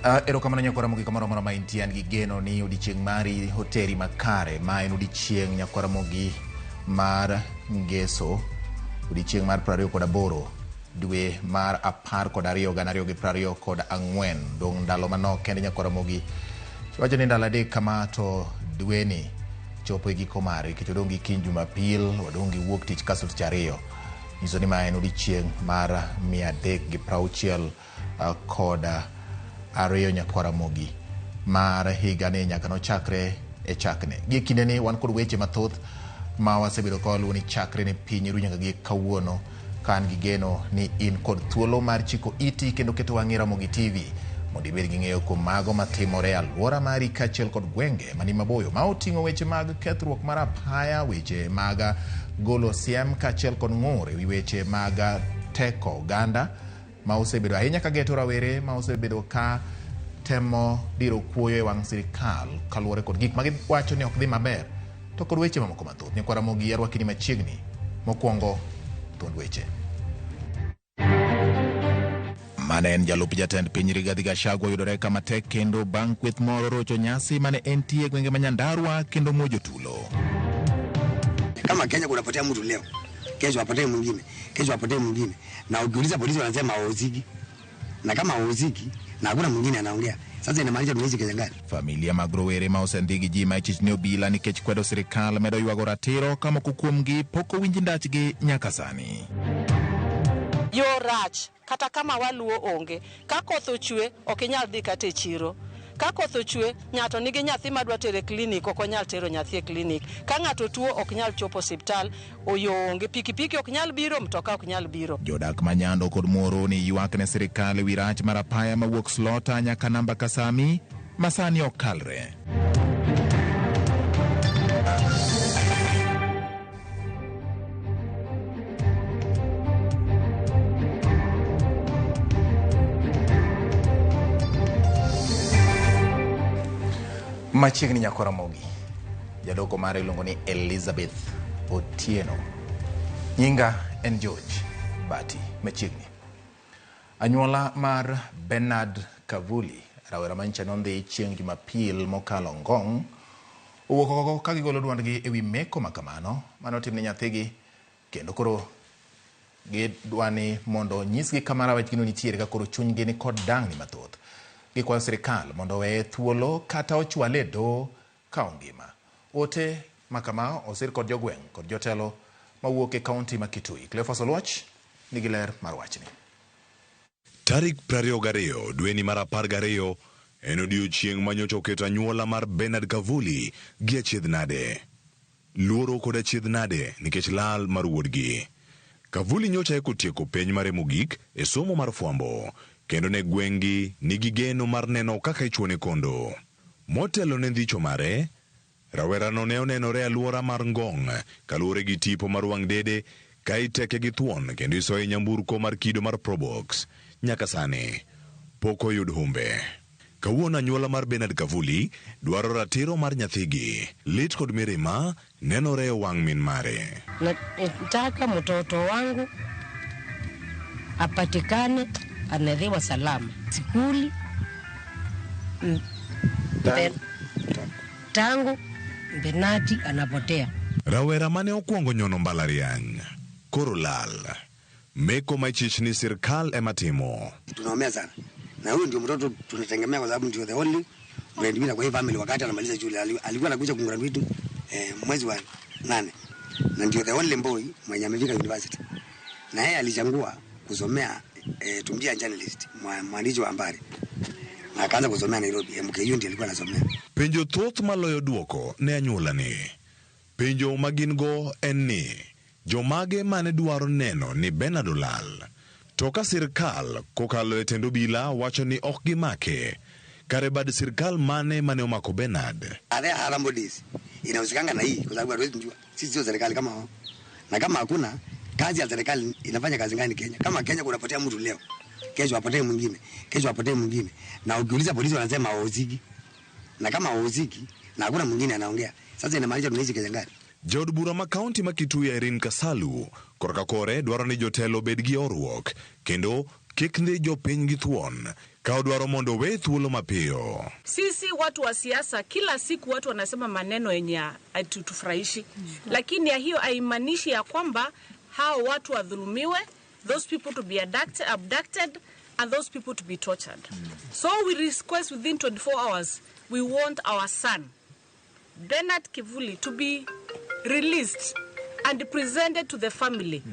Erokamano nyakwar Ramogi kamoro amora ma intie, an gi geno ni odiechieng' mari oteri makare. Ma en odiechieng' nyakwar Ramogi mar Ngeso, odiechieng' mar 28 dwe mar 12 2024. Dong' ndalo manok kende nyakwar Ramogi, wacho ni ndalo 3 kama to dweni chopo e giko mare, nikech wadong' gi kiny Jumapil, wadong' gi wuok tich kasto tich ariyo. Nyiso ni ma en odiechieng' mar 362 nyakwar Ramogi mar higani nyaka nochakre e chakne. Gie kindeni wan kod weche mathoth ma wasebedo ka waluwo ni chakre ne piny ru nyaka gi kawuono, ka an gi geno ni in kod thuolo mar chiko iti kendo keto wang'i Ramogi TV mondo ibed gi ng'eyo kuom mago matimore e alwora mari kaachiel kod gwenge mani maboyo ma oting'o weche mag kethruok mar apaya, weche mag golo siem kaachiel kod ng'ur ewi weche mag teko oganda ma osebedo ahinya ka geto rawere ma osebedo ka temo diro kuoyo e wang' sirikal kaluwore kod gik ma giwacho ni ok dhi maber to kod weche mamoko mathoth. Nyakwar Ramogi arwaki ni machiegni. Mokwongo thuond weche. Mane en jalup jatend piny Rigathi Gachagua oyudore kama tek kendo bang' kweth moro rocho nyasi mane entie e gwenge ma Nyandarua kendo muojo tulo. Kama Kenya kunapotea mtu leo, kesho apotee mwingine, kesho apotee mwingine, na ukiuliza polisi wanasema hawahusiki, na kama hawahusiki na hakuna mwingine anaongea, sasa inamaanisha tunaishi Kenya gani? Familia mag rowere ma osendhi gi ji ma ichich ni obila nikech kwedo sirikal medo ywago ratiro ka moko kuomgi pok owinj ndachgi nyaka sani. Yo rach kata kama waluwo onge. Ka koth ochwe ok inyal dhi kata e chiro. Ka koth ochwe ng'ato nigi nyathi madwa tero e klinik ok onyal tero nyathi e klinik. Ka ng'ato tuo ok nyal chopo osiptal, yo onge, pikipiki ok nyal biro, mtoka ok nyal biro. Jodak ma Nyando kod Muhoroni ywak ne sirikal ewi rach mar apaya mawuok Slota nyaka namba Kasami ma sani ok kalre. Machiegni nyakwar Ramogi, jadoko mare iluongo ni Elizabeth Otieno. Nyinga en George Bati. Machiegni. Anyuola mar Bernard Kavuli, rawera manyicha nondhi chieng' Jumapil mokalo Ngong', owuok oko ka gigolo duondgi ewi meko makamano mane otimne nyathigi, kendo koro gidwa ni mondo nyisgi kama rawechgino nitiere ka koro chunygi ni kod dang'ni mathoth. Gikwayo sirikal mondo oweye thuolo kata ochwale e doho ka ongima. Ote makama osir kod jogweng' kod jotelo mawuok e kaunti ma Kitui. Cleophas Oluoch nigi ler mar wachni. Tarik 22 dweni mar 12 en odiochieng' ma nyocha oketo anyuola mar Bernard Kavuli gi achiedh nade. Luoro kod achiedh nade nikech lal mar wuodgi. Kavuli nyocha eko tieko penj mare mogik e somo mar fwambo kendo ne gweng'gi nigi geno mar neno kaka ichuone kondo. Motelo ne ndhicho mare, rawerano ne onenore e alwora mar Ngong' kaluwore gi tipo mar wang' dede ka iteke gi thuon kendo isoye e nyamburko mar kido mar Probox. Nyaka sani pok oyud humbe. Kawuono anyuola mar Bernard Kavuli dwaro ratiro mar nyathigi. Lit kod mirima nenore e wang' min mare. Nataka mtoto wangu apatikane anadhiwa salama sikuli tangu Benati anapotea. Rawera mane okwongo nyono mbalariany koro lal. Meko ma ichich ni sirkal ema timo. Tunaumia sana na huyu ndio mtoto tunategemea kwa sababu ndio the only breadwinner kwa hii family. Wakati anamaliza shule alikuwa anakuja kumgraduate mwezi wa 8, na ndio the only boy mwenye amefika university, na yeye alichagua kusomea tumbia journalist, mwandishi wa habari, na akaanza kusomea Nairobi MKU, ndio alikuwa anasomea. Penjo thoth maloyo duoko ne anyuola ni. Penjo ma gin go en ni jomage mane dwaro neno ni Bernard olal. To ka sirkal kokalo e tend obila wacho ni ok gimake, kare bad sirkal mane mane omako Bernard? Are there other bodies inahusikanga na hii? Kwa sababu hatuwezi kujua, sisi sio serikali kama wao, na kama hakuna kazi ya serikali inafanya kazi gani Kenya? Kama Kenya kunapotea mtu leo, kesho apotee mwingine, kesho apotee mwingine, na ukiuliza polisi wanasema hawahusiki, na kama hawahusiki na hakuna mwingine anaongea, sasa inamaanisha tunaishi Kenya gani? Jaod bura ma kaunti ma Kitui Irene Kasalu korka kore dwaro ni jotelo obed gi horuok kendo kik ndhi jopiny gi thuon Ka odwaro mondo owe thuolo mapiyo. Sisi watu wa siasa, kila siku watu wanasema maneno yenye hatutufurahishi, lakini ya hiyo haimaanishi ya kwamba hao watu wadhulumiwe, those people to be abducted and those people to be tortured. So we request within 24 hours, we want our son, Bernard Kivuli, to be released and presented to the family,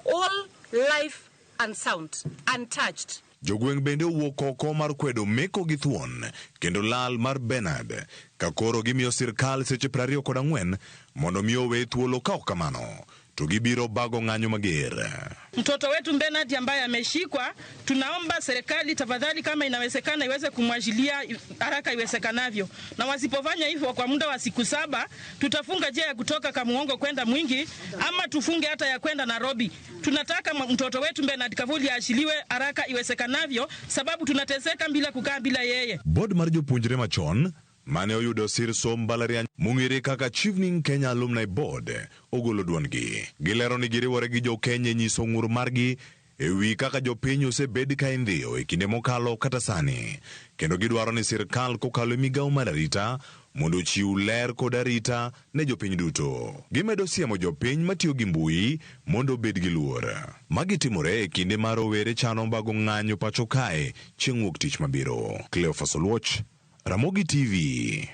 all life and sound, untouched. Jogweng' bende owuok oko mar kwedo meko gi thuon kendo lal mar Bernard ka koro gimiyo sirkal seche 24 mondo mi owe thuolo ka ok kamano to gibiro bago ng'anyo mager. Mtoto wetu Bernard ambaye ameshikwa, tunaomba serikali tafadhali, kama inawezekana, iweze kumwachilia haraka iwezekanavyo, na wasipofanya hivyo kwa muda wa siku 7, tutafunga njia ya kutoka Kamuongo kwenda Mwingi ama tufunge hata ya kwenda Nairobi. Tunataka mtoto wetu Bernard Kavuli aachiliwe haraka iwezekanavyo, sababu tunateseka bila kukaa bila yeye. Board mar jopuonjre machon mane oyudo sir somb mbalariany mong'ere kaka Chevening Kenya Alumni Board ogolo duondgi. Gilero ni giriwore gi jokenya e nyiso ng'ur margi e wi kaka jopiny osebed ka indhiyo e kinde mokalo kata sani. Kendo gidwaro ni sirkal kokalo e migawo mar arita mondo ochiw ler kod arita ne jopiny duto. Gimedo siemo jopiny matiyo gi mbui mondo obed gi luor. Magi timore e kinde ma rowere chano bago ng'anyo pacho kae chieng' wuok tich mabiro. Cleophas Oluoch, Ramogi TV.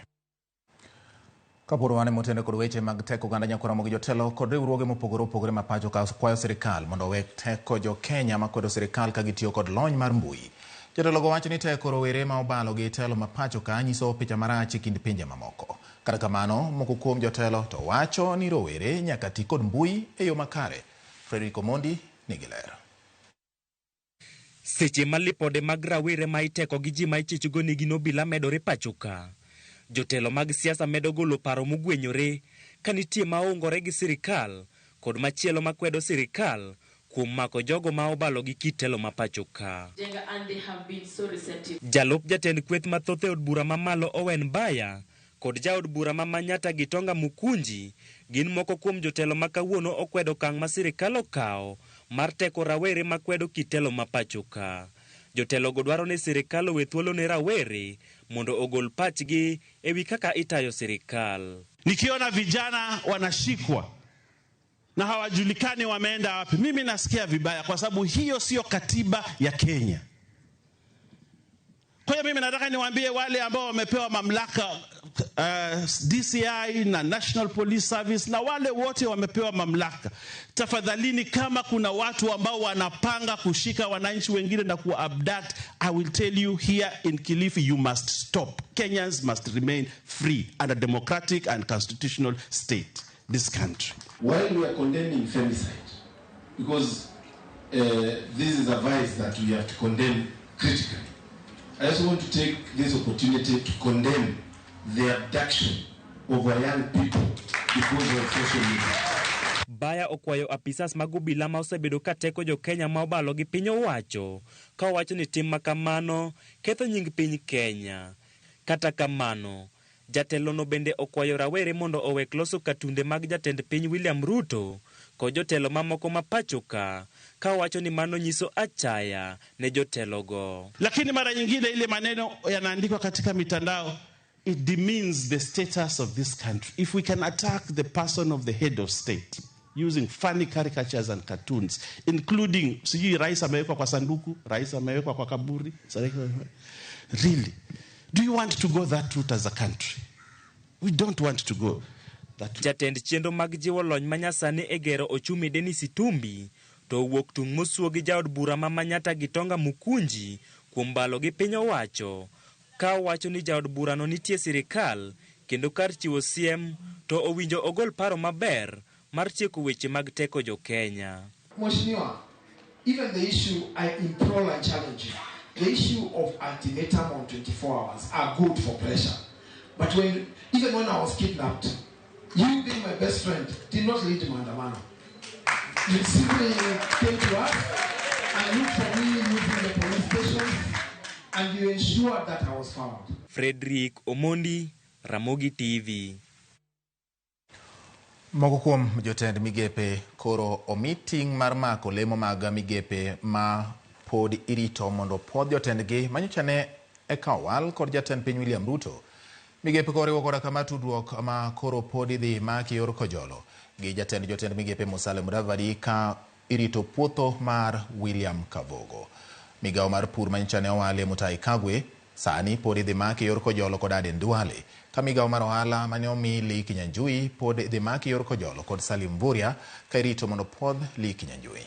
Kapod wan motene kod weche mag teko oganda nyakwar Ramogi jotelo kod riwruoge mopogore opogore ma pacho ka kwayo sirikal mondo owek teko jo Kenya makwedo sirikal ka gitiyo kod lony mar mbui. Jotelo go wacho ni teko rowere ma obalo gi telo ma pacho ka nyiso picha marach e kind pinje mamoko. Kata kamano, moko kuom jotelo to wacho ni rowere nyaka ti kod mbui e yo makare. Frederick Omondi nigi ler. Seche ma lipode mag rawere ma iteko gi ji ma ichichgo ni gin obila medore pacho ka. Jotelo mag siasa medo golo paro mogwenyore ka nitie ma oungore gi sirikal kod machielo makwedo sirikal kuom mako jogo ma obalo gi kit telo ma pacho ka. Jalup jatend kweth mathoth e od bura mamalo Owen Baya kod jaod bura ma Manyatta Gitonga Mukunji gin moko kuom jotelo ma kawuono okwedo okang' ma sirikal okawo mar teko rawere makwedo kit telo ma pacho ka. Jotelogo dwaro ni sirikal owe thuolo ne rawere mondo ogol pachgi e wi kaka itayo sirikal. Nikiona vijana wanashikwa na hawajulikani wameenda wapi, mimi nasikia vibaya, kwa sababu hiyo sio katiba ya Kenya. Kwa hiyo mimi nataka niwaambie wale ambao wamepewa mamlaka, DCI na National Police Service na wale wote wamepewa mamlaka, tafadhalini, kama kuna watu ambao wanapanga kushika wananchi wengine na kuabduct, I will tell you here in Kilifi, you must stop. Kenyans must remain free under democratic and constitutional state, this country. While we are condemning femicide, because this is a vice that we have to condemn critically, I also want to take this opportunity to condemn the abduction of our young people because of social media. Baya okwayo apisas mag obila ma osebedo ka teko jo Kenya ma obalo gi piny owacho ka owacho ni tim makamano ketho nying piny Kenya. Kata kamano, jatelono bende okwayo rawere mondo owek loso katunde mag jatend piny William Ruto kod jotelo mamoko ma pacho ka ka owacho ni mano nyiso achaya ne jotelogo. Lakini mara nyingine ile maneno yanaandikwa katika mitandao, it demeans the status of this country. If we can attack the person of the head of state using funny caricatures and cartoons, including sijui rais amewekwa kwa sanduku, rais amewekwa kwa kaburi, really, do you want to go that route as a country? We don't want to go that route. Jatend chenro mag jiwo lony manyasani e gero ochumi Dennis Itumbi to owuok tung' mosuo gi jaod bura ma Manyatta Gitonga Mukunji kuom balo gi piny owacho ka owacho ni jaod burano nitie sirikal kendo kar chiwo siem to owinjo ogol paro maber mar tieko weche mag teko jo Kenya. Mheshimiwa, even the issue I implore and challenge you, the issue of ultimatum on 24 hours are good for pressure. But even when I was kidnapped, you being my best friend did not lead maandamano. You simply came to us and looked for me using the police stations, and you ensured that I was found. Frederick Omondi, Ramogi TV. Moko kuom jotend migepe koro omi ting' mar mako lemo mag migepe ma pod irito mondo puodh jotendgi manyocha ne eka owal kod jatend piny William Ruto. Migepe koriwo koda kama tudruok ma koro pod idhi maki yor kojolo gi jatend jotend migepe Musalia Mudavadi ka irito puotho mar William Kavogo. Migawo mar pur manyocha ne owalie Mutahi Kagwe sani pod idhi maki yor kojolo kod Aden Duale. Ka migawo mar ohala mane omi Lee Kinyanjui pod idhi maki yor kojolo kod Salim Mvurya ka irito mondo puodh Lee Kinyanjui.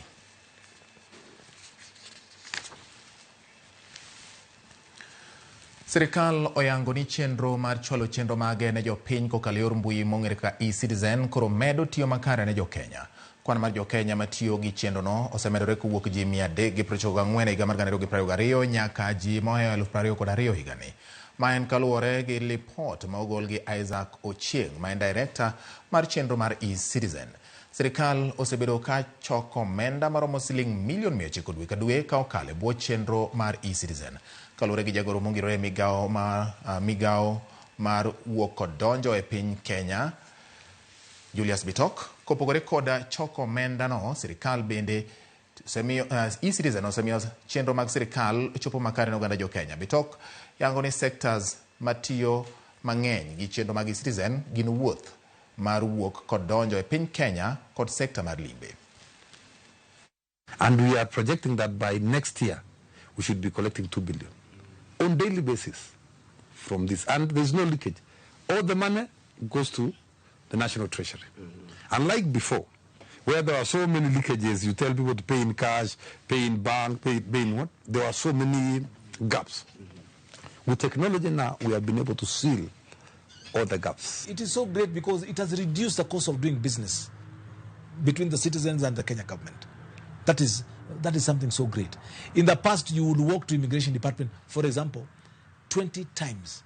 Sirikal oyango ni chenro mar chwalo chenro mage ne jopiny kokalo yor mbui mong'ere kaka eCitizen koro medo tiyo makare ne jokenya. Kwan mar jokenya matiyo gi chenrono osemedore kowuok ji 394 e higa mar 2022 nyaka ji mohewo 2022 higani. Ma en kaluwore gi lipot ma ogol gi Isaac Ochieng' ma en director mar chenro mar eCitizen. Sirikal osebedo ka choko omenda maromo siling milion 900 dwe ka dwe ka okalo e bwo chenro mar eCitizen. Kaluwore gi jagoro mongirore e migawo mar wuok kod donjo e piny Kenya, Julius Bitok, kopogore koda choko omenda no, sirikal bende osemiyo eCitizen osemiyo chenro mag sirikal chopo makare ne oganda jo Kenya. Bitok yango ni sectors matiyo mang'eny gi chenro mag eCitizen gin wuoth mar wuok kod donjo e piny Kenya kod sekta mar limbe. And we are projecting that by next year we should be collecting 2 billion on daily basis from this, and there's no leakage. All the money goes to the National Treasury. Unlike before, where there are so many leakages, you tell people to pay in cash, pay in bank, pay in what? There are so many gaps. With technology now, we have been able to seal all the gaps. It is so great because it has reduced the cost of doing business between the citizens and the Kenya government. That is something so great. In the past, you would walk to immigration department, for example, 20 times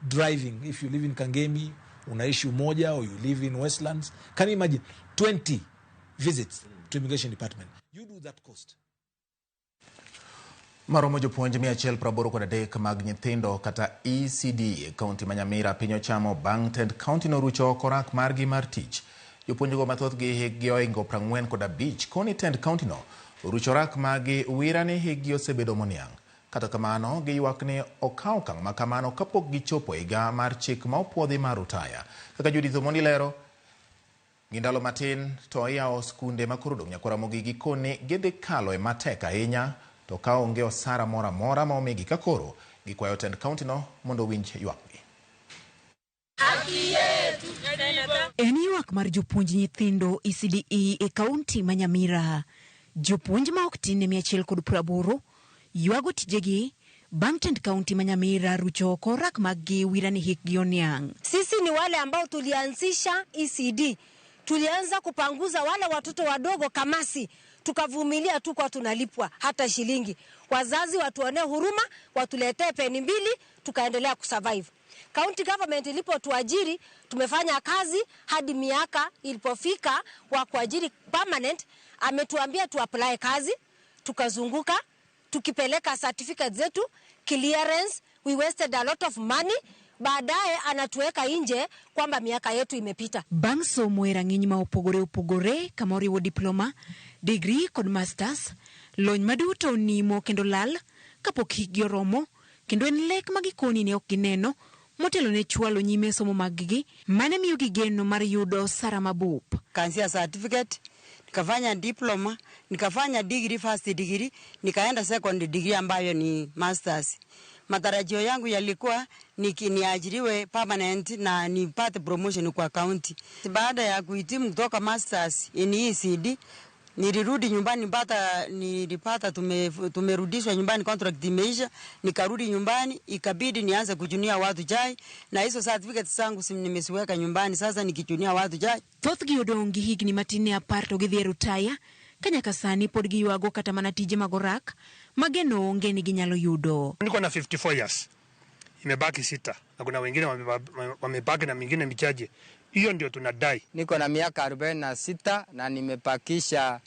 driving. If you live in Kangemi, unaishi Umoja, or you live in Westlands, can you imagine 20 visits to immigration department? You do that cost. Maromo jopuonj 183 mag nyithindo kata ECD e kaunti ma Nyamira piny ochamo bang' tend kaunti norucho oko rak margi mar tich. Jopuonjgo mathothgi hikgi ohingo 45 koni tend kaunti no orucho rak magi wira ni hikgi osebedo moniang'. Kata kamano giywak ni okaw okang' ma kamano kapok gichopo higa mar chik ma opuodhi mar rutaya. Kaka Judith Omondi lero, gi ndalo matin to iyawo skunde ma koro odong' nyakwara Ramogi gikoni gidhi kalo e matek ahinya to ka onge osara moro amora ma omigi ka koro gikwayo tend kaunti no mondo owinj ywakgi. En ywak mar jopuonj nyithindo ECDE e kaunti ma Nyamira. Jopuonj ma ok tin ne 180 ywago tijegi bang' tend kaunti ma Nyamira rucho oko rak maggi wira ni hikgi oniang'. Sisi ni wale ambao tulianzisha ECD. Tulianza kupanguza wale watoto wadogo kamasi, tukavumilia tu kwa tunalipwa hata shilingi. Wazazi watuone huruma, watuletee peni mbili, tukaendelea kusurvive. County government ilipotuajiri, tumefanya kazi hadi miaka ilipofika wa kuajiri permanent, ametuambia tu apply kazi, tukazunguka, tukipeleka certificate zetu, clearance, we wasted a lot of money. Baadaye anatuweka nje kwamba miaka yetu imepita. Bang' somo e rang'iny ma opogore opogore kama oriwo diploma, degree kod masters, lony maduto nimo kendo lal kapok hikgi oromo, kendo en lek ma gikoni ne ok gineno motelo ne chwalo nyime somo maggi mane miyogi geno mar yudo osara mabup. Kaanzia certificate, nikafanya diploma, nikafanya degree, first degree, nikaenda second degree ambayo ni masters. Matarajio yangu yalikuwa niajiriwe permanent na nipate promotion kwa county. Baada ya kuhitimu kutoka masters in ECD, nilirudi nyumbani, nilipata tumerudishwa nyumbani, contract imeisha, nikarudi nyumbani, ikabidi nianze kujunia watu chai, na hizo certificates zangu nimesiweka nyumbani, sasa nikijunia watu chai. Thothgi odong' gi higni matin ne 10 to gidhi e rutaya, ka nyaka sani pod giywago kata mana tije mag orak ma geno onge ni ginyalo yudo. Niko na 54 years, imebaki 6 na kuna wengine wamebaki na mingine michache. Hiyo ndio tunadai. Niko na miaka 46 na nimepakisha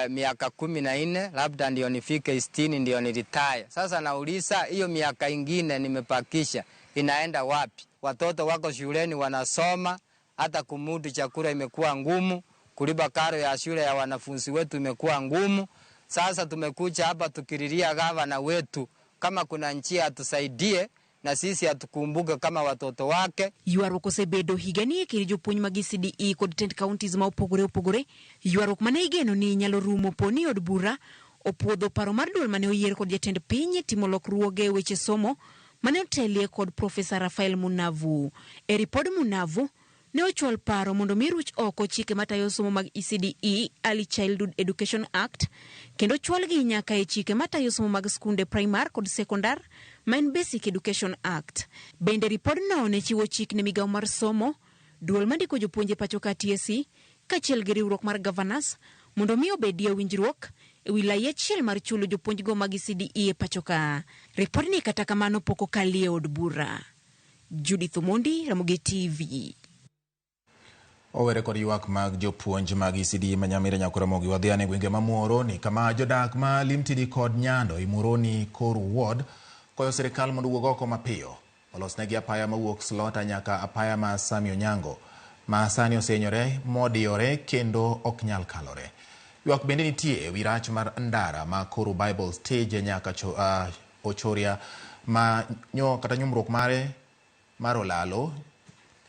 miaka 14, labda ndio nifike 60 ndio niretire. Sasa nauliza hiyo miaka ingine nimepakisha inaenda wapi? Watoto wako shuleni wanasoma, hata kumudu chakula imekuwa ngumu, kulipa karo ya shule ya wanafunzi wetu imekuwa ngumu. Sasa tumekuja hapa tukililia gavana wetu, kama kuna njia atusaidie na sisi atukumbuke kama watoto wake. Ywaruok osebedo higani e kind jopuonj mag ECDE kod tend counties ma opogore opogore. Ywaruok mane igeno ni nyalo rumo po ni od bura opuodho paro mar duol mane oyier kod jatend piny timo lokruoge e weche somo mane otelie kod Profesa Rafael Munavu. E ripod Munavu, ne ochwal paro mondo mi ruch oko chike matayo somo mag ECDE, Early Childhood Education Act, kendo chwalgi nyaka e chike matayo somo mag skunde primar kod sekondar ma en Basic Education Act. Bende ripodno ne chiwo chik ne migawo mar somo, duol mandiko jopuonj e pacho ka TSC, kaachiel gi riwruok mar Governors mondo mi obedie winjruok e wi lai achiel mar chulo jopuonjgo mag ECDE e pacho ka. Ripodni kata kamano pok okalie od bura. Judith Omondi, Ramogi TV. Owere kod ywak mag jopuonj mag ECD ma Nyamira nyaka Ramogi wadhi ane gwenge ma Muhoroni kama jodak ma Limtidi kod Nyando i Muhoroni Koru Ward koyo sirikal mondo owuog oko mapiyo olosnegi apaya mawuok Slota nyaka apaya ma Sami Onyango ma sani osehinyore modiyore kendo ok nyal kalore. Ywak bende nitie e wi rach mar ndara ma Koru Bible Stage nyaka Ochoria ma nyo kata nyumruok mare mar olalo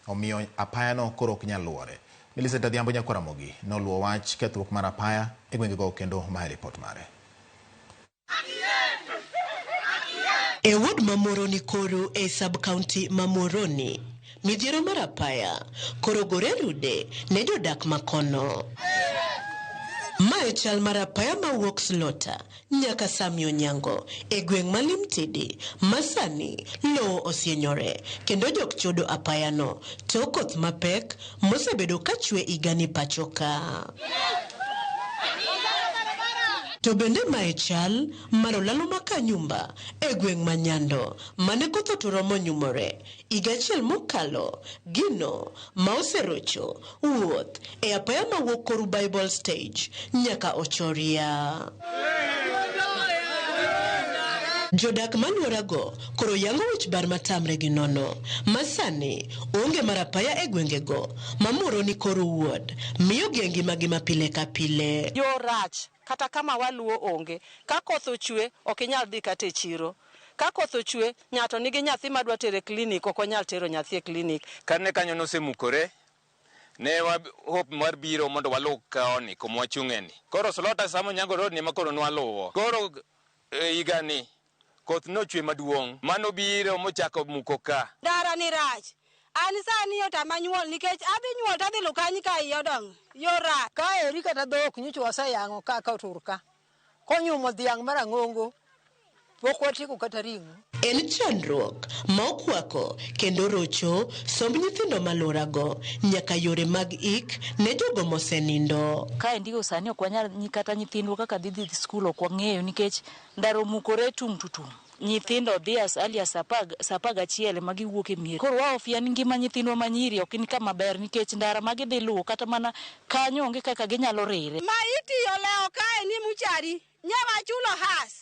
omiyo apayano koro ok nyal luwore. Millicent Adhiambo nyakwar Ramogi noluwo wach kethruok mar apaya e gwengego kendo mae ripot mare. E ward ma Muhoroni Koru e sub-county ma Muhoroni, midhiero mar apaya koro gore rude ne jodak makono. Mae chal mar apaya mawuok Slota nyaka Sami Onyango e gweng' ma Limtidi ma sani lowo osienyore kendo jok chodo apayano tok koth mapek mosebedo kachwe higani pacho ka. To bende mae chal mar olalo ma Kanyumba e gweng' ma Nyando mane koth oturo monyumore higa achiel mokalo, gino ma oserocho wuoth e apaya mawuok Koru Bible Stage nyaka Ochoria. Jodak maluorago koro yango wich bar matamre gi nono ma sani onge mar apaya e gwengego ma Muhoroni Koru Ward miyo gi e ngimagi ma pile ka pile. Yo rach kata kama waluwo onge. Ka koth ochwe ok inyal dhi kata e chiro. Ka koth ochwe ng'ato nigi nyathi madwa tero e klinik ok onyal tero nyathi e klinik. Kane kanyo nosemukore, ne wa hope mar biro mondo waluw koni kuma wachung'e ni. Koro Slota Sam Onyango Road ni ema koro nwaluwo. Koro higani koth nochwe maduong' mano biro mochako muko ka. Ndara ni rach. An sani otama nyuol nikech adhi nyuol to adhi luwo kanyo ka iye odongo. Yo rach. Kaeri kata dhok nyocha waseyang'o ka ka otur ka. Konyumo dhiang' mar ang'ongo pok watieko kata ring'o. En chandruok ma okwako kendo rocho somb nyithindo maluorago nyaka yore mag ik ne jogo mosenindo. Kaendi go sani ok wanyal kata nyithindwa kaka dhi dhi skul ok wang'eyo nikech ndara omukore tung' to tung'. Nyithindo dhi as early as sa apar gachiel ema giwuok e mier. Koro wahofia ni ngima nyithindwa manyiri ok ni kama ber nikech ndara ma gidhi luwo kata mana kanyo onge kaka ginyalo rire. Maiti olewo kae ni muchari, nye wachulo has.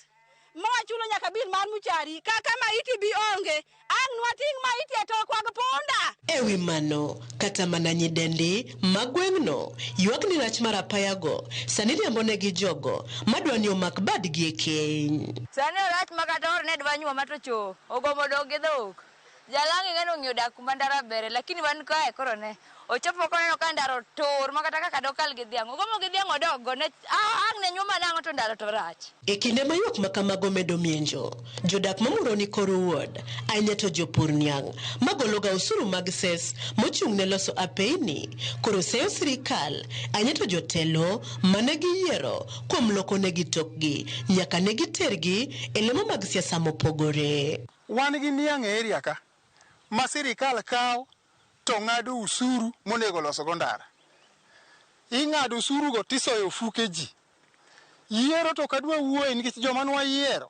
Ma wachulo nyaka bil mar muchari, kaka maiti bi onge, ang' nwating' maiti e tokwa gi punda. E wi mano, kata mana nyidendi ma gweng'no ywak ni rach mar apayago sani riambo negi jogo madwa ni omak badgi e keny. Sani orach ma kata or ne dwa nyuoma to cho, ogombo dok gi dhok. Jalangi ng'eno ong'iyo dak kuma ndara bere, lakini wan kae koro ne ochopo koneno ka ndara otur ma kata kaka dokal gi dhiang'. Ogombo gi dhiang' odog go, ne ang' ne nyuoma nang'o to ndara to rach. E kinde ma ywak ma kamago medo mienjo, jodak ma Muhoroni Koru Ward, ahinya to jopur niang' magologa osuru mag ses mochung' ne loso apeyni, koro seyo sirikal, ahinya to jotelo mane giyiero kuom loko negi tokgi nyaka ne gitergi e lemo mag siasa mopogore. Wan gi niang' e area ka ma sirikal kawo to ng'ado usuru monego losogo ndara. Ing'ado usuru go tisoyo ofuke ji. Yiero to ok adwa wuoye nikech joma nwayiero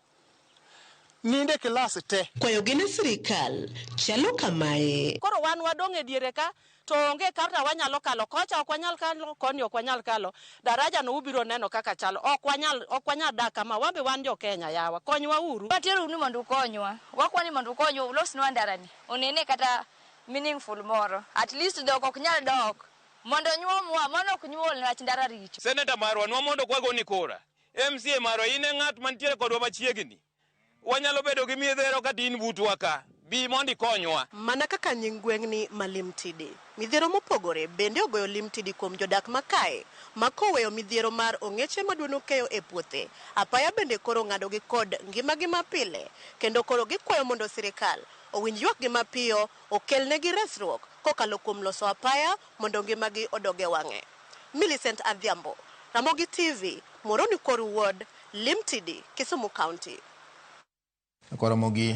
ninde klas te. Kwayogi ne sirikal chalo kamae. Koro wan wadong' e diere ka to onge kata wanyalo kalo kocha, ok wanyal kalo koni, ok wanyal kalo daraja no ubiro neno kaka chalo. Ok wanyal dak kama, wan be wan jo Kenya yawa, konywa uru. Watero ni mondo ukonywa, wakwa ni mondo ukonywa ulosnwa ndarani onene kata meaningful moro, at least dhok ok nyal dok mondo nyuomwa, mano ok nyuol niwach ndara richo. Seneta marwa nwa mondo kwagoni kura, MCA marwa in e ng'at mantiere kodwa machiegni. Wanyalo bedo gi midhero kata in butwa ka. Bi mondo ikonywa. Mana kaka nying gweng'ni ma Limtidi, midhiero mopogore bende ogoyo Limtidi kuom jodak ma kae ma koweyo midhiero mar ong'eche maduono keyo e puothe, apaya bende koro ng'adogi kod ngimagi ma pile kendo koro gikwayo mondo sirikal owinj ywakgi mapiyo okelnegi resruok kokalo kuom loso apaya mondo ngimagi odog e wang'e. Millicent Adhiambo, Ramogi TV, Muhoroni Koru Ward, Limtidi, Kisumu County. Koromogi,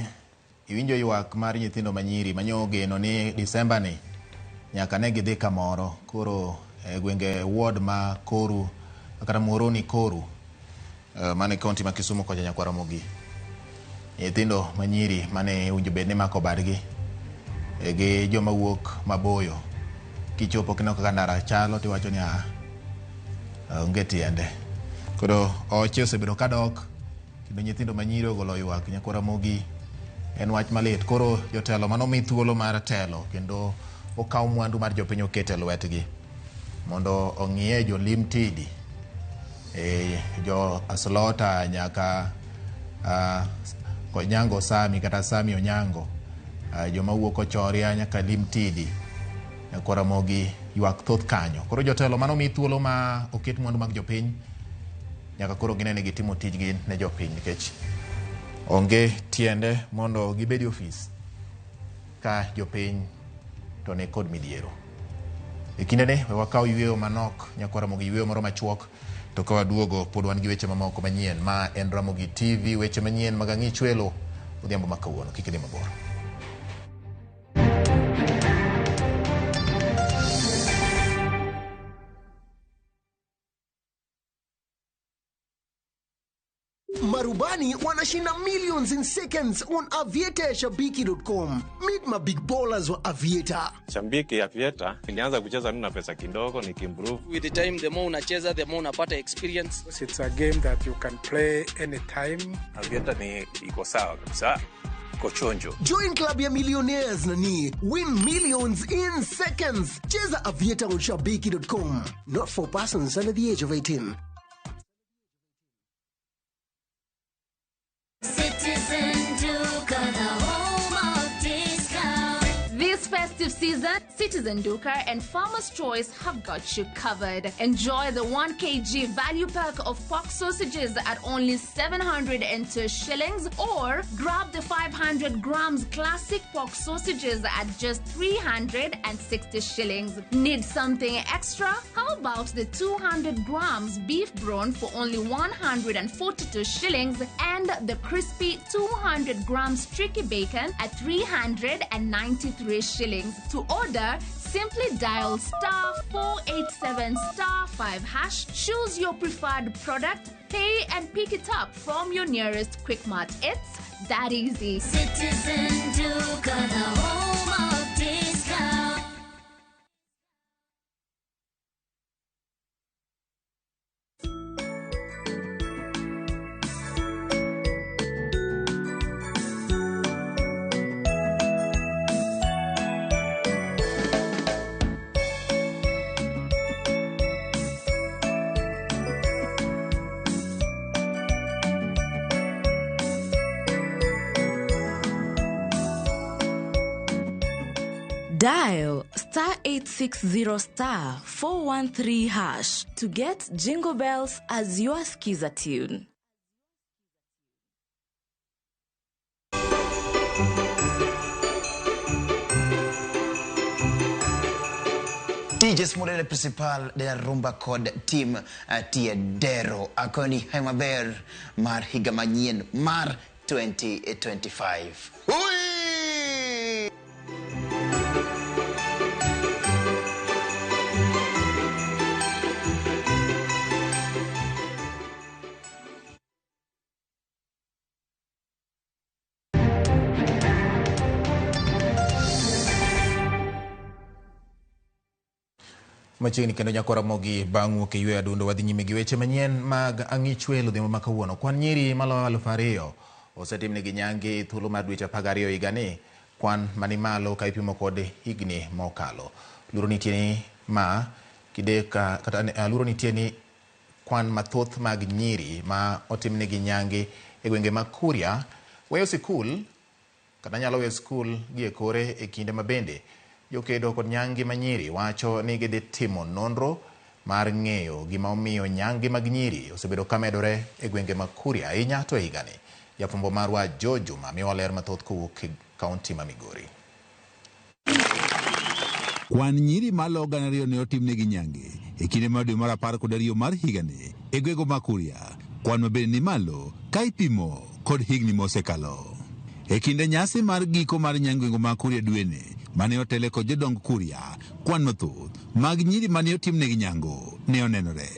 iwinjo ywak mar nyithindo manyiri manyo ogeno ni Disemba ni nyaka ne gidhi kamoro. Koro e gwenge ward ma Koru kata Muhoroni Koru mane kaunti ma Kisumu kocha nyaka Ramogi. Nyithindo manyiri mane owinjo bed ni mako badgi gi joma wuok maboyo. Kichopo kineno kaka ndara chalo tiwacho ni ah, onge tiende. Koro oche osebedo kadok kendo nyithindo manyiri ogolo ywak nyaka Ramogi en wach malit. Koro jotelo manomi thuolo mar telo kendo okaw mwandu mar jopiny oket e lwetgi mondo ong'iye jolim tidi jo Aslota nyaka Onyango Sami kata Sami Onyango, joma wuok Ochoria nyaka Lim Tidi, nyaka Ramogi ywak thoth kanyo. Koro jotelo manomi thuolo ma oket mwandu mag jopiny nyaka koro gine ni gitimo tijgi ne jopiny nikech onge tiende mondo gibed e ofis ka jopiny to ni kod midhiero. E kindeni we wakaw yweyo manok nyaka Ramogi yweyo moro machuok to ka waduogo pod wan gi weche mamoko manyien. Ma en Ramogi TV, weche manyien mag Ang'ich Welo odhiambo ma kawuono. Kik idhi mabor. Marubani wanashinda millions in seconds on Aviator ya Shabiki.com. Meet my big ballers wa Aviator. Shabiki Aviator nilianza kucheza tu na pesa kidogo nikimprove. With the time, the more unacheza, the more unapata experience. It's a game that you can play anytime. Aviator ni iko sawa kabisa, iko chonjo. Join club ya millionaires nani. Win millions in seconds. Cheza Aviator on Shabiki.com. Not for persons under the age of 18. Citizen Duka, the home of discount. This festive season, Citizen Duka and Farmer's Choice have got you covered. Enjoy the 1 kg value pack of pork sausages at only 702 shillings, or grab the 500 grams classic pork sausages at just 360 shillings. Need something extra? How about the 200 grams beef brawn for only 142 shillings and the crispy 200 grams tricky bacon at 393 shillings? To order, simply dial star 487 star 5 hash, choose your preferred product, pay and pick it up from your nearest Quickmart. It's that easy. Citizen Duka, the home of discount. Dial star 860 star 413 hash to get Jingle Bells as your skiza tune. DJ Smolele Principal de la Rumba kod team Tiedero akoni hai maber mar higa manyien mar 2025. Ui! Machiegni kendo nyako Ramogi bang' wuok e yweyo adundo wadhi nyime gi weche manyien mag Ang'ich Welo odhiambo ma kawuono. Kwan nyiri maloyo 2000 osetimnegi nyange e thuolo mar dweche 12 higani, kwan mani malo ka ipimo kod higni mokalo. Luoro nitie ni ma kidek kata luoro nitie ni Kwan mathoth mag nyiri ma otimnegi nyange e gwenge mag Kuria weyo sikul kata nyalo weyo sikul gi e kore e kinde ma bende jokedo kod nyange ma nyiri wacho ni gidhi timo nonro mar ng'eyo gima omiyo nyange mag nyiri osebedo ka medore e gwenge mag Kuria ahinya to e higani. Jafwambo marwa Joe Juma miyowa ler mathoth kowuok e kaunti ma Migori. Kwan nyiri malo 2,000 ne otimnegi nyange e kinde mar dwe mar 12 mar higani e gwego ma Kuria, kwan ma bende ni malo ka ipimo kod higni mosekalo. E kinde nyasi mar giko mar nyange gwego ma Kuria dweni mane otele kod jodong Kuria, kwan mathoth mag nyiri mane otimnegi nyango ne onenore.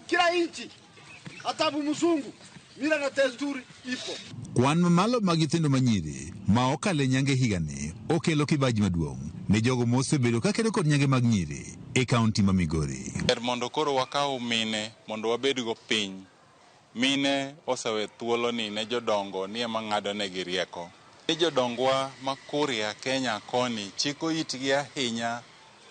Kila nchi hata mzungu mila na desturi ipo. Kwan mamalo mag nyithindo manyiri ma okalo e nyange higani okelo kibaji maduong' ne jogo mosebedo kakedo kod nyange mag nyiri e kaunti ma Migori. Ber mondo koro wakaw mine mondo wabedgo piny. Mine osewe thuolo ni ne jodongo ni ema ng'ado negi rieko. Ni jodongwa ma Kuria Kenya koni chiko itgi ahinya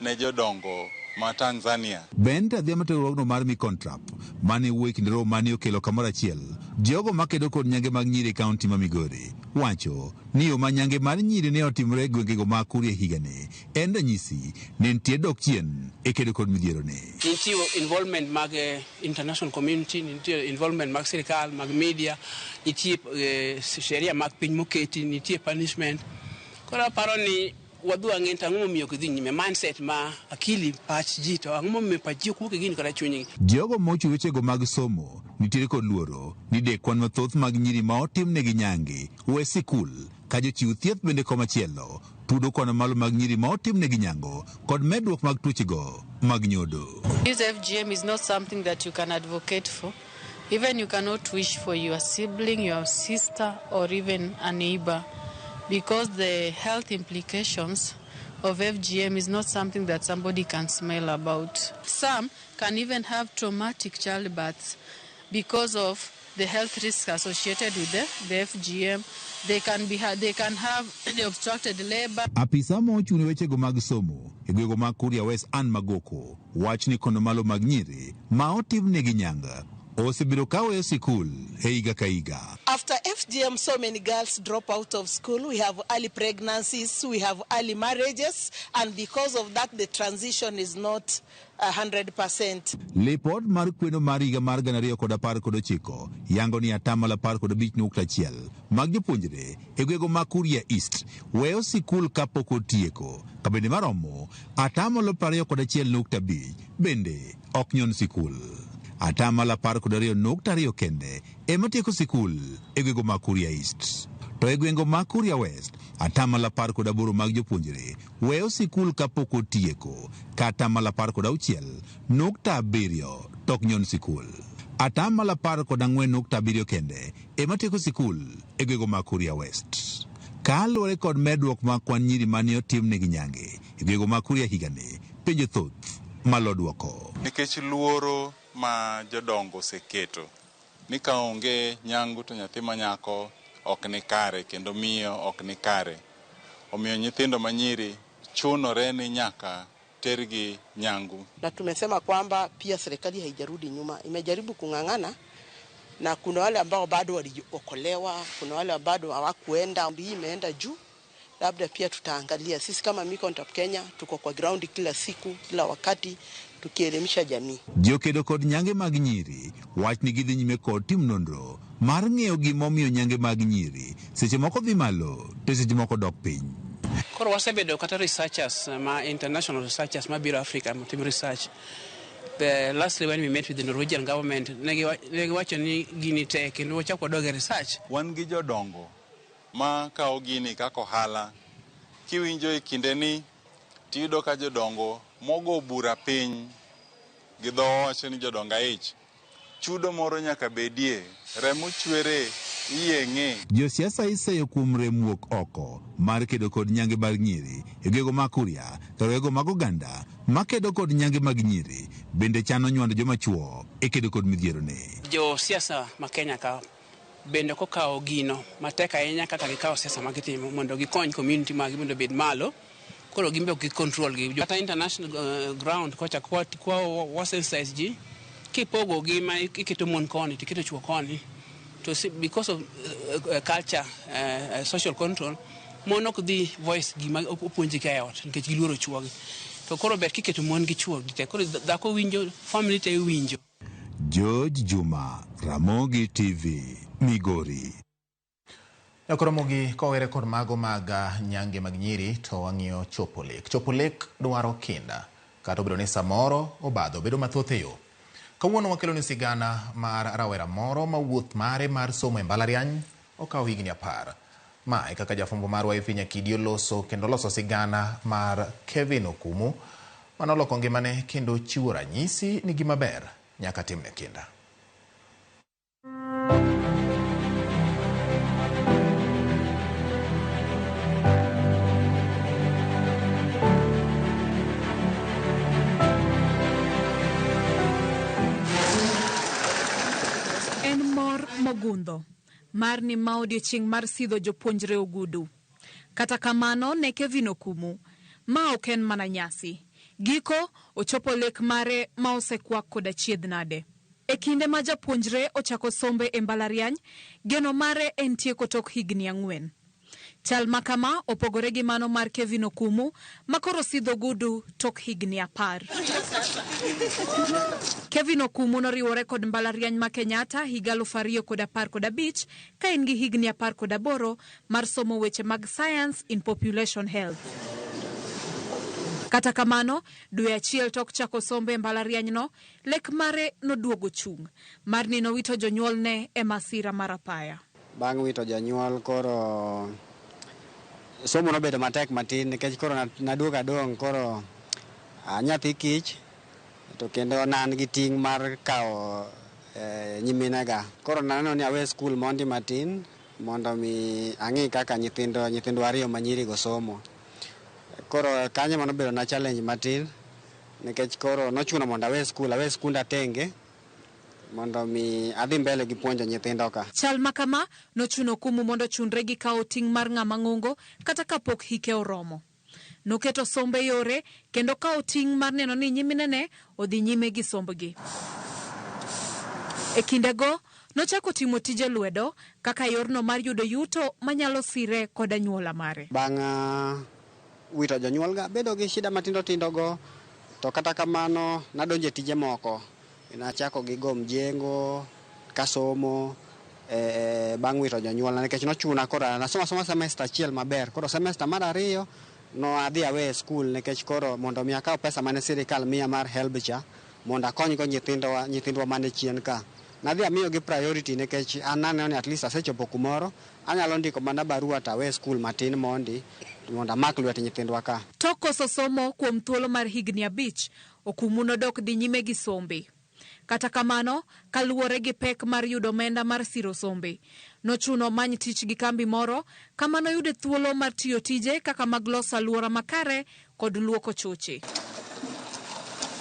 ne jodongo ma Tanzania. Bende adhiambo riwruogno mar Micontrap mane wuoyo e kinde romo mane okelo kamoro achiel jogo makedo kod nyange mag nyiri e kaunti ma Migori wacho ni yo ma nyange mar nyiri ne otimore e gwengego ma Kuria higani en ranyisi ne nitie dok chien e kedo kod midhieroni. Nitie involvement mag international community, nitie involvement mag sirikal, mag media, nitie sheria mag piny moketi, nitie punishment. Koro aparo ni wadhi wang'e to ang'o momiyo ok idhi nyime mindset ma akili pach ji to ang'o momiyo pach ji ok wuok e gini kata chunygi. Jogo mochiwo wechego mag somo nitiere kod luoro ni de kwan mathoth mag nyiri ma otimnegi nyange we sikul ka jochiw thieth bende komachielo tudo kwan mamalo mag nyiri ma otimnegi nyango kod medruok mag tuochego mag nyodo. This FGM is not something that you can advocate for. Even you cannot wish for your sibling, your sister, or even a neighbor, because the health implications of FGM is not something that somebody can smile about. Some can even have traumatic childbirths because of the health risks associated with the FGM. They can have the obstructed labor. Apisa ma ochung' ne wechego mag somo e gwego mag Kuria West Ann Magoko wach ni kono malo mag nyiri ma otimnegi nyanga osebedo ka weyo sikul e higa ka higa. After FGM, so many girls drop out of school. We have early pregnancies, we have early marriages, and because of that, the transition is not 100%. Lipot mar kweno mar higa mar 2019 yango ni 15.1% mag jopuonjre e gwego mag Kuria East weyo sikul kapok otieko, ka bende maromo 21.5% bende ok nyon sikul. 12.2% kende ema tieko sikul e gwego mag Kuria East. To e gwengo mag Kuria West, 18% mag jopuonjre weyo sikul kapok otieko, ka 16.7% to ok nyon sikul. 14.7% kende ema tieko sikul e gwego mag Kuria West. Kaluwore kod medruok mag kwan nyiri mane otimnegi nyange e gwego mag Kuria higani, penjo thoth malo duoko. Nikech luoro ma jodongo oseketo ni ka onge nyangu to nyathi ma nyako ok ni kare kendo miyo ok ni kare. Omiyo nyithindo manyiri chunore ni nyaka tergi nyangu. Na tumesema kwamba pia serikali haijarudi nyuma, imejaribu kung'ang'ana na kuna wale ambao bado waliokolewa, kuna wale bado hawakuenda, hii imeenda juu. Labda pia tutaangalia sisi kama Micontrap Kenya tuko kwa ground kila siku, kila wakati tukielimisha jamii. Jokedo kod nyange mag nyiri wach ni gidhi nyime kod tim nonro mar ng'eyo gimomiyo nyange mag nyiri seche moko dhi malo to seche moko dok piny. Koro wasebedo kata researchers ma international researchers mabiro Africa matimo research. Lastly when we met with the Norwegian government ne giwacho ni gini tek kendo wachako wadog e research. Wan gi jodongo ma kawo gini kaka ohala. Kiwinjo e kinde ni tiyudo ka jodongo mogo bura piny gi dho wacho ni jodongo aich. Chudo moro nyaka bedie, remo chwere, iyeng'e. Josiasa iseyo kuom rem wuok oko mar kedo kod nyange mag nyiri e gwego mag Kuria kod gwego mag oganda makedo kod nyange mag nyiri bende chano nywando joma chuo e kedo kod midhieroni. Josiasa ma Kenya ka bende kokawo gino matek ahinya kaka gikawo siasa magitimo mondo gikony community maggi mondo obed malo. Koro gin be ok gi control gi. Kata international ground kocha kwa wasensitize ji Kipogo gi ma iketo mon koni to iketo chuo koni to because of culture, social control, mon ok dhi voice gima opuonjgi ka e ot nikech giluoro chuogi. To koro ber kiketo mon gi chuo te. Koro dhako winjo, family te winjo. George Juma, Ramogi TV, Migori. Nyakoromogi kowere kod mago mag nyange mag nyiri to wang'iyo chopo lek. Chopo lek dwaro kinda, kata obedo ni samoro obadho bedo mathoth e yo. Kawuono wakelo ni sigana mar rawera moro ma wuoth mare mar somo e mbalariany okawo higni 10. Ma e kaka jafwambo marwa Effie Nyakidi oloso kendo loso sigana mar Kevin Okumu manoloko ngimane kendo chiwo ranyisi ni gima ber nyaka timne kinda. En mor mogundho mar ni ma odiechieng' mar sidho jopuonjre ogudu. Kata kamano ne Kevin Okumu, ma ok en mana nyasi. Giko ochopo lek mare ma osekwak koda chiedh nade. E kinde ma japuonjre ochako sombe e mbalariany, geno mare en tieko tok higni 4. Chal ma kama opogore gi mano mar Kevin Okumu ma koro sidho ogudu tok higni 10. Kevin Okumu noriwore kod mbalariany ma Kenyatta higa 2015 ka en gi higni 18 mar somo weche mag Science in Population Health. Kata kamano, dwe achiel tok chako sombe e mbalarianyno, lek mare noduogo chung'. Mar ni nowito jonyuolne e masira mar apaya. Bang' wito janyuol koro somo nobedo matek matin nikech koro naduogo adong' koro nyathi kich to kendo ne an gi ting' mar kawo nyiminega. Koro naneno ni awe skul mondi matin mondo mi ang'i kaka nyithindwa ariyo manyirigo somo. Koro kanyo ema nobedo na challenge matin nikech koro nochuno mondo awe skul, awe skunda tenge mondo mi adhi mbele gi puonjo nyithindo ka. Chal ma kama nochuno Okumu mondo ochunre gi kawo ting' mar ng'ama ng'ongo kata kapok hike oromo. Noketo sombe yore kendo kawo ting' mar neno ni nyiminene odhi nyime gi sombgi. E kindego, nochako timo tije lwedo kaka yorno mar yudo yuto manyalo sire kod anyuola mare. Bang' wito jonyuolga, bedo gi shida matindo tindo go, to kata kamano nadonjo e tije moko. Nachako gi go mjengo, kasomo, bang' wito jonyuolna nikech nochuna koro nasoma soma semester achiel maber. Koro semester mar 2 no adhi awe e skul nikech koro mondo mi akaw pesa mane sirikal miya mar HELB cha mondo akonygo nyithindwa mane chien ka. Nadhi amiyogi priority nikech an naneno ni at least asechopo kumoro, anyalo ndiko mana barua to awe skul matin mondi mondo amak lwet nyithindwa ka. Tok koso somo kuom thuolo mar higni 5, Okumu nodok dhi nyime gi sombe. Kata kamano, kaluwore gi pek mar yudo omenda mar siro sombe, nochuno omany tich gi kambi moro kama noyude thuolo mar tiyo tije kaka mag loso alwora makare kod luoko choche.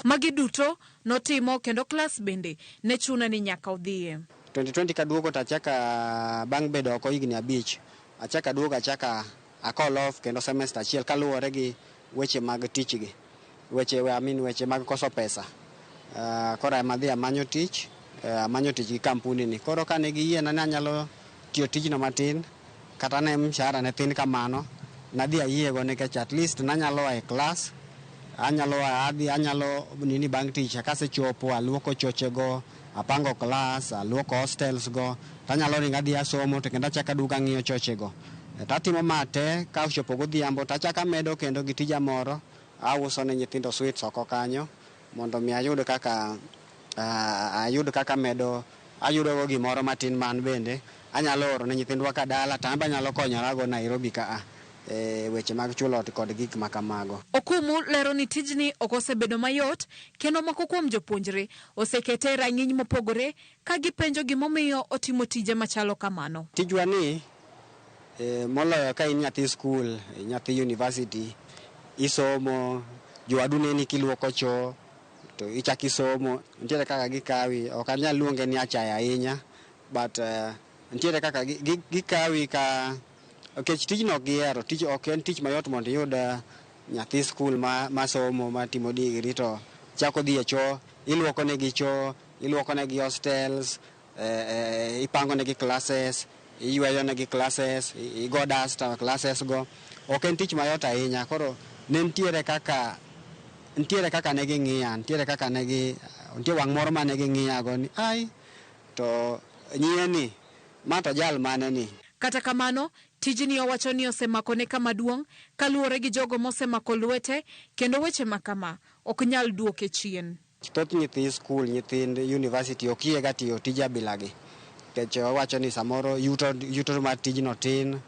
Magi duto notimo kendo klas bende ne chune ni nyaka odhiye. 2020 kaduogo to achaka bang' bedo oko higni 5, achaka duogo achaka a call off kendo semester achiel kaluwore gi weche mag tich gi. Weche, I mean, weche mag koso pesa. Koro ema adhi amanyo tich, amanyo tich gi kampuni ni. Koro kane giyiena ni anyalo tiyo tijno matin, kata ne mshahara ne tin kamano, nadhi ayiego nikech at least nanyalo a e klas, anyalo adhi, anyalo nini bang' tich, kasechopo aluoko chochego, apango klas, aluoko hostels go, tanyalo ringo adhi asomo to kendo achako aduogo ang'iyo chochego. Tatimo ma te, ka ochopo godhiambo tachako amedo kendo gi tija moro, auso ne nyithindo sweets oko kanyo mondo mi ayud kaka, ayud kaka medo, ayudogo gimoro matin man bende anyalo oro ne nyithindwa ka dala, to an be anyalo konyorago Nairobi ka a, weche mag chulo ot kod gik ma kamago. Okumu lero ni tijni ok osebedo mayot kendo moko kuom jopuonjre osekete e rang'iny mopogore ka gipenjo gimomiyo otimo tije machalo kamano. Tijwa ni, moloyo ka in nyathi skul, nyathi university, isomo, jowadu neni kiluoko cho, to ichako isomo, nitiere kaka gikawi, ok anyal luonge ni achaya ahinya, but nitiere kaka gikawi ka, nikech tijno ok gihero, tich ok en tich mayot mondo iyud nyathi skul ma somo, ma timo degree to chako dhi e cho, iluoko negi cho, Iluoko negi hostels, ipango negi classes, iyweyo negi classes, igo dasta classes go. Ok en tich mayot ahinya. Koro ne nitiere kaka ne ging'iya, nitiere kaka negi nitie wang' moro mane ging'iya go ni ai to nyieni ma to jal mane ni. Kata kamano, tijni owacho ni osemakone kama duong' kaluwore gi jogo mosemako lwete kendo weche makama ok nyal duoke chien. Thoth nyithi skul, nyithind university ok yiega tiyo tij abilagi nikech wawacho ni samoro yuto mar tijno tin,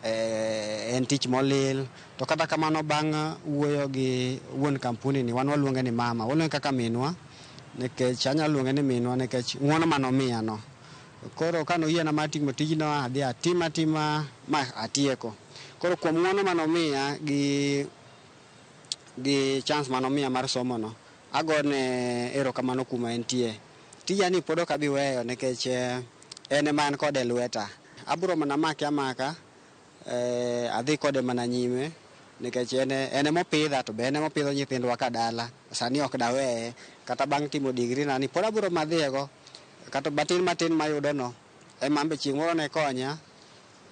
en tich molil. To kata kamano bang' wuoyo gi wuon kampuni ni wan waluonge ni mama, waluonge kaka minwa nikech anyalo luonge ni minwa nikech ng'uono manomiya no. Koro kanoyiena mar timo tijno, adhi atima tima ma atieko. Koro kuom ng'uono manomiya gi chance manomiya mar somo no, agone erokamano kuma entie. Tija ni pod ok abi weyo nikech en ema an kode e lweta. Abiro mana make amaka, adhi kode mana nyime nikech en emopidha to be en emopidho nyithindwa ka dala. Sani ok daweye kata bang' timo degree na ni pod abiro madhiyego. Kata matin matin mayudo no ema ambe chieng' moro ne konya,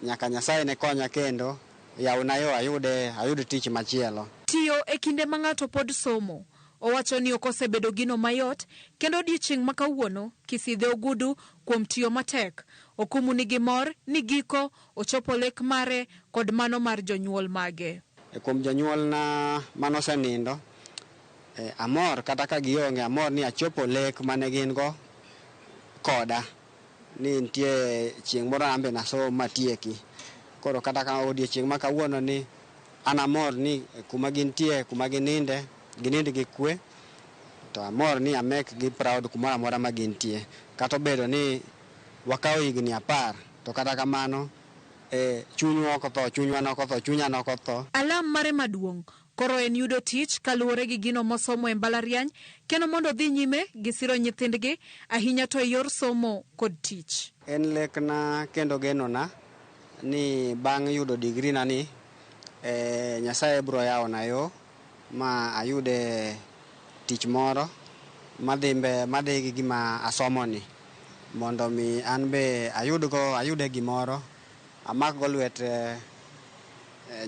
nyaka Nyasaye ne konya kendo yawna yo ayud tich machielo. Tiyo e kinde ma ng'ato pod somo, owacho ni ok osebedo gino mayot kendo odiechieng' ma kawuono kisidhe ogudu kuom tiyo matek. Okumu nigi mor ni giko ochopo lek mare kod mano mar jonyuol mage. Kuom jonyuolna manosenindo, amor kata ka gionge, amor ni achopo lek mane gin go koda ni nitie chieng' moro ambe nasom matieki. Koro kata ka odiechieng' ma kawuono ni an amor ni kuma gintie, kuma gininde, ginind gi kwe, to amor ni amek gi proud kumoro amora ma gintie. Kata obedo ni wakawo higni 10, to kata kamano chunywa ok otho, chunywa nok otho, chunya nok otho. Alam mare maduong' koro en yudo tich kaluwore gi gino mosomo e mbalariany kendo mondo odhi nyime gi siro nyithindgi ahinya to e yor somo kod tich. En lekna kendo genona ni bang' yudo degree na ni Nyasaye biro yawona yo ma ayude tich moro madhi gi gima asomoni mondo mi an be ayude gimoro amakgo lwet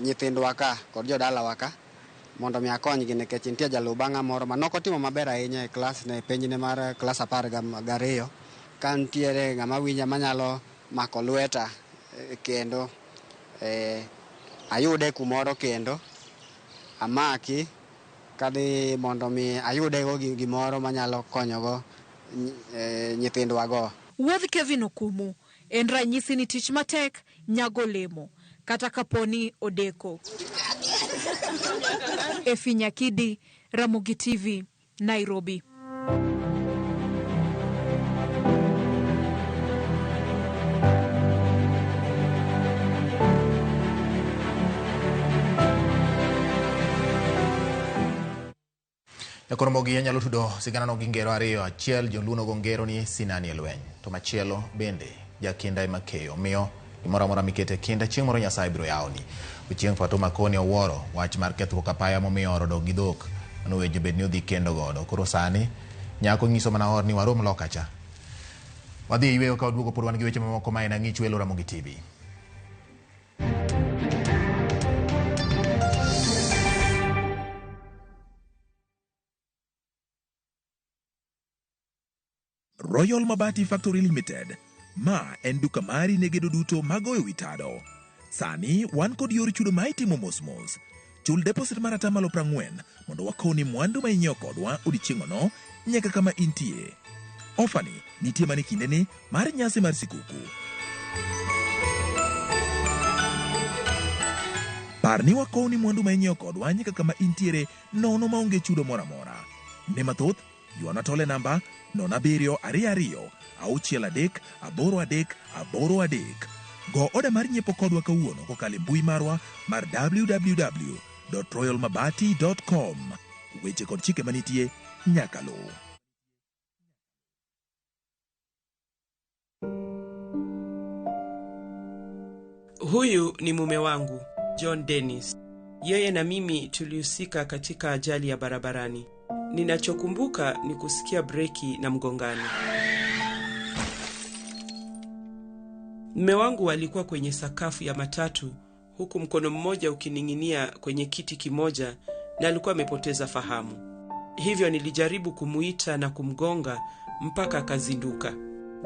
nyithindwa ka kod jodalawa ka mondo mi akonygi nikech nitie jaluw bang'a moro ma nokotimo maber ahinya e klas ne penjne mar klas 12. Ka nitiere ng'ama winja manyalo mako lweta kendo ayude kumoro kendo amaki kadhi mondo mi ayudego gimoro manyalo konyogo nyithindwago. Wuodh Kevin Okumu en ranyisi ni tich matek nyago olemo kata kaponi odeko. Efi Nyakidi, Ramogi TV, Nairobi. Jakoromogi anyalo tudo sigana no gi ngero ariyo. Achiel joluo nogo ngero ni sinani e lweny, to machielo bende jakinda ema keyo. Omiyo gimoro amora mikete kinda chieng' moro Nyasaye biro yawoni. Ochieng' Fatuma Koni owuoro wach mar kethruok apaya momiyo oro dok gi dhok manowejo bed ni odhi kendo godo. Koro sani nyako nyiso mana or ni warom loka cha. Wadhi e yweyo ka waduogo pod wan gi weche mamoko ma en Ang'ich Welo Ramogi TV. Royal Mabati Factory Limited. Ma en duka mari ne gedo duto magoyo wi tado. Sani wan kod yor chudo ma itimo mos mos. Chul deposit mar 40% mondo wakowni mwandu ma inyiewo kodwa odiechieng'ono nyaka kama intie. Ofani nitie mana e kindeni mar nyasi mar sikuku. Par ni wakowni mwandu ma inyiewo kodwa nyaka kama intiere nono maonge chudo moro amora. Ne mathoth, ywana tole namba 07 22 63 83 83. Go oda mar nyiepo kodwa kawuono kokalo e mbui marwa mar www.royalmabati.com. Weche kod chike manitie nyaka luw. Huyu ni mume wangu John Dennis. Yeye na mimi tulihusika katika ajali ya barabarani. Ninachokumbuka ni kusikia breki na mgongano. Mme wangu alikuwa kwenye sakafu ya matatu huku mkono mmoja ukining'inia kwenye kiti kimoja na alikuwa amepoteza fahamu. Hivyo nilijaribu kumuita na kumgonga mpaka akazinduka.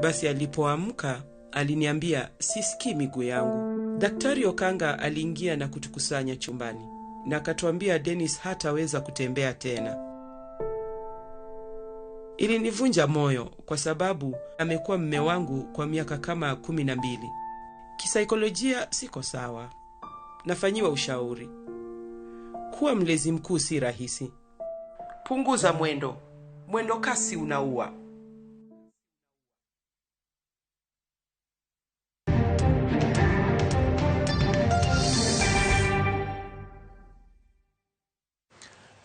Basi alipoamka aliniambia, sisikii miguu yangu. Daktari Okanga aliingia na kutukusanya chumbani na akatuambia Dennis hataweza kutembea tena. Ilinivunja moyo kwa sababu amekuwa mme wangu kwa miaka kama 12. Kisaikolojia siko sawa. Nafanyiwa ushauri. Kuwa mlezi mkuu si rahisi. Punguza mwendo. Mwendo kasi unaua.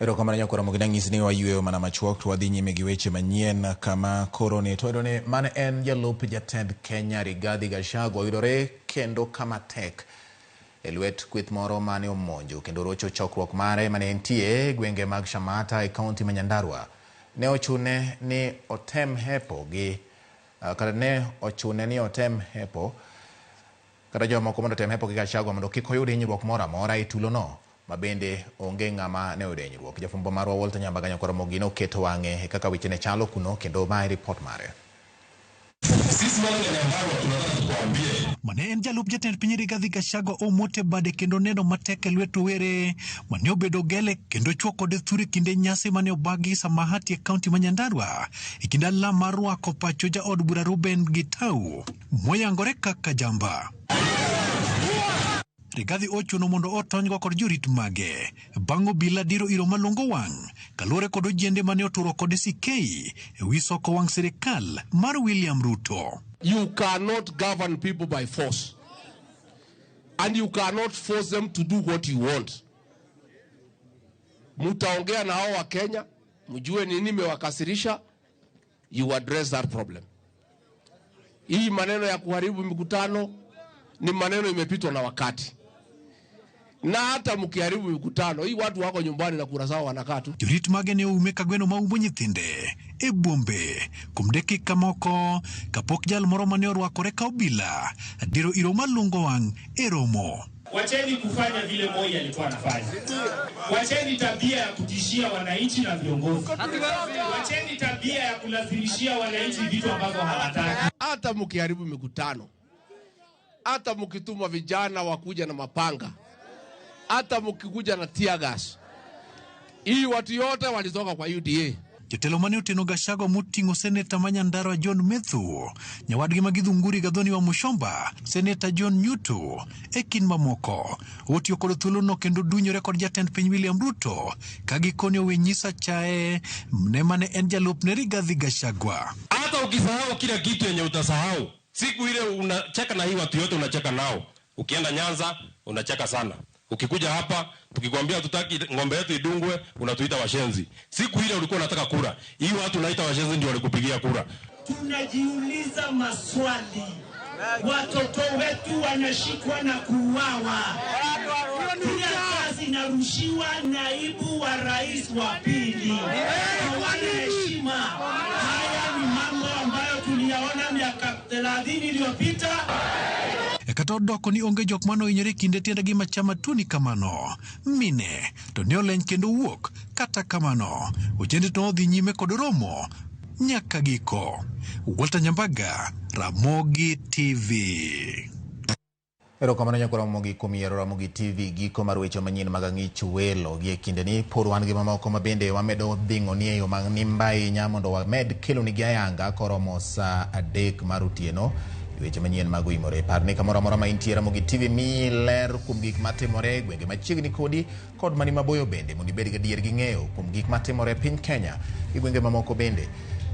Erokamano nyakora Ramogi nang'isi ni wayueyo mana machuok to wadhi nyime gi weche manyien kama koro ni to wayudo ni mane en jalup jatend Kenya Rigathi Gachagua oyudore kendo kama tek e lwet kweth moro mane omonjo kendo rocho chokruok mare mane entie e gwenge mag Shamata e kaunti ma Nyandarua. Ne ochune ni otem hepo gi kata ne ochune ni otem hepo kata jomoko mondo otem hepo gi Gachagua mondo kik oyud hinyruok moro amora e tulono ma bende onge ng'ama ne oyudo hinyruok. Jafwambo marwa Walter Nyambaga nyakwar Ramogi noketo wang'e kaka weche ne chalo kuno kendo mae ripot mare. Mane en jalup jatend piny Rigathi Gachagua omote bade kendo neno matek e lwet rowere mane obedo gele kendo chwo kode thur e kinde nyasi mane obagi Samahati e kaunti ma Nyandarua e kinde alam mar rwako pacho jaod bura Ruben Gitau moyangore kaka jamba. Rigathi ochuno mondo otonygo kod jorit mage bang' obila diro iro malongo wang' kaluwore kod ojiende mane oturo kod CK e wi soko wang' sirikal mar William Ruto. You cannot govern people by force. And you cannot force them to do what you want. Mutaongea na hao wa Kenya, mjue nini imewakasirisha, you address that problem. Hii maneno ya kuharibu mikutano ni maneno imepitwa na wakati. Na hata mkiharibu mikutano, hii watu wako nyumbani na kura zao wanakaa tu. Jorit mage ne oume ka gweno maumo nyithinde e bombe kuom dakika moko kapok jal moro mane orwakore ka obila diro iro malungo wang' e romo. Wacheni kufanya vile Moi alikuwa anafanya. Wacheni tabia ya kutishia wananchi na viongozi. Wacheni tabia ya kulazimishia wananchi vitu ambavyo hawataki. Hata mkiharibu mikutano, hata mkituma vijana wakuja na mapanga, hata mkikuja na tear gas, hii watu yote walitoka kwa UDA. Jotelo mane oteno Gachagua moting'o seneta ma Nyandarua John Methu, nyawadgi ma Githunguri Gathoni wa Mushomba, seneta John Nyutu e kind mamoko otiyo kod thuolono kendo dunyore kod jatend piny William Ruto ka gikone owe nyisa chae ne mane en jalupne Rigathi Gachagua. Hata ukisahau kila kitu yenye utasahau, siku ile unacheka na hii watu yote unacheka nao. Ukienda Nyanza unacheka sana. Ukikuja hapa tukikwambia tutaki ng'ombe yetu idungwe unatuita washenzi. Siku ile ulikuwa unataka kura. Hii watu unaita washenzi ndio walikupigia kura. Tunajiuliza maswali. Watoto wetu wanashikwa na kuuawa. Kazi inarushiwa naibu wa rais wa pili. Hawana heshima. Haya ni mambo ambayo tuliyaona miaka 30 iliyopita. Kata odoko ni onge jok mane ohinyore e kinde tiend gima chama tuoni kamano mine to ne oleny kendo wuok. Kata kamano ojende to odhi nyime kod romo nyaka giko. Walter Nyambaga, Ramogi TV. Erokamano nyakwar Ramogi kuom yiero Ramogi TV. Giko mar weche manyien mag ang'ich welo gi e kindeni pod wan gi mamoko ma bende wamedo dhing'oni e yo manimba ahinya mondo wamed kelonigi ayanga koromo saa 3 mar otieno. Weche manyien mag oimore. Par ni kamoro amora ma intie Ramogi TV miyi ler kuom gik matimore e gwenge machiegni kodi kod mani maboyo bende mondo ibed gadier gi ng'eyo kuom gik matimore e piny Kenya gi gwenge mamoko bende.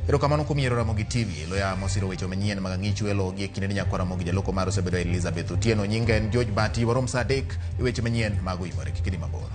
Erokamano kuom yiero Ramogi TV. Loya mosiro weche manyien mag ang'ich welo gi e kindeni nyakwar Ramogi. Jaloko mar osebedo Elizabeth Otieno. Nyinga en George Bati. Warom saa 3 e weche manyien mag oimore. Kik idhi mabor.